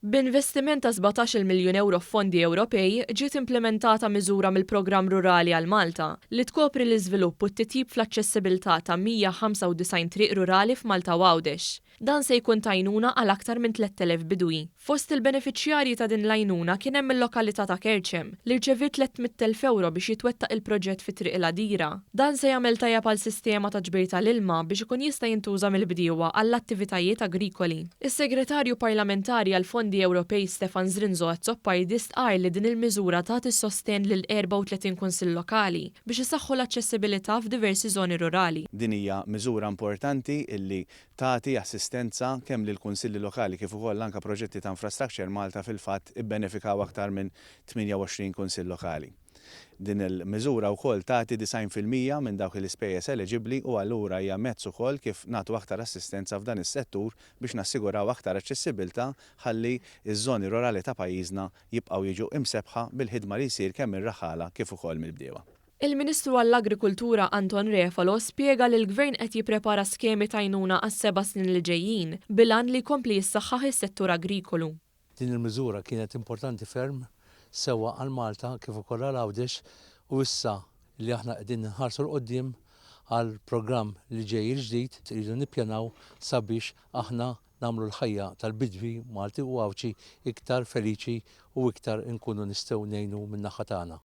B'investiment ta' 17-il miljun ewro f'fondi Ewropej, ġiet implimentata miżura mill-Programm Rurali għal Malta li tkopri l-iżvilupp u t-titjib fl-aċċessibilità ta' 195 triq rurali f'Malta u Għawdex. Dan se jkun t'għajnuna għal aktar minn 3,000 bidwi. Fost il-benefiċjarji ta' din l-għajnuna kien hemm il-lokalità ta' Kerċem, li rċeviet 300,000 ewro biex jitwettaq il-proġett fi Triq il-Għadira. Dan se jagħmel tajjeb għal sistema ta' ġbir tal-ilma biex ikun jista' jintuża mill-bdiewa għall-attivitajiet agrikoli. Is-Segretarju Parlamentari għall-Fondi Ewropej Stefan Zrinzo Azzopardi stqarr li din il-miżura tagħti sostenn lil 34 kunsill lokali biex isaħħu l-aċċessibilità f'diversi żoni rurali. Din hija miżura importanti illi tagħti assistenza kemm lill-kunsilli lokali kif ukoll anke proġetti ta' Infrastructure Malta fil-fatt ibbenefikaw aktar minn 28 kunsill lokali. Din il-miżura wkoll tagħti 90% minn dawk l-ispejjeż eliġibbli u allura hija mezz ukoll kif nagħtu aktar assistenza f'dan is-settur biex nassiguraw aktar aċċessibilità ħalli ż-żoni rurali ta' pajjiżna jibqgħu jiġu imsebbħa bil-ħidma li jsir kemm mir-raħħala kif ukoll mill-bdiewa. Il-Ministru għall-Agrikultura Anton Refalo spjega li l-Gvern qed jipprepara skemi t'għajnuna għas-seba' snin li ġejjin bil-għan li jkompli jissaħħaħ is-settur agrikolu. Din il-miżura kienet importanti ferm sewwa għal Malta kif ukoll għal Għawdex u issa li aħna qegħdin inħarsu 'l quddiem għall-programm li ġej il-ġdid irridu nippjanaw sabiex aħna nagħmlu l-ħajja tal-bidwi Malti u Għawdxi iktar feliċi u iktar inkunu nistgħu ngħinu min-naħa tagħna.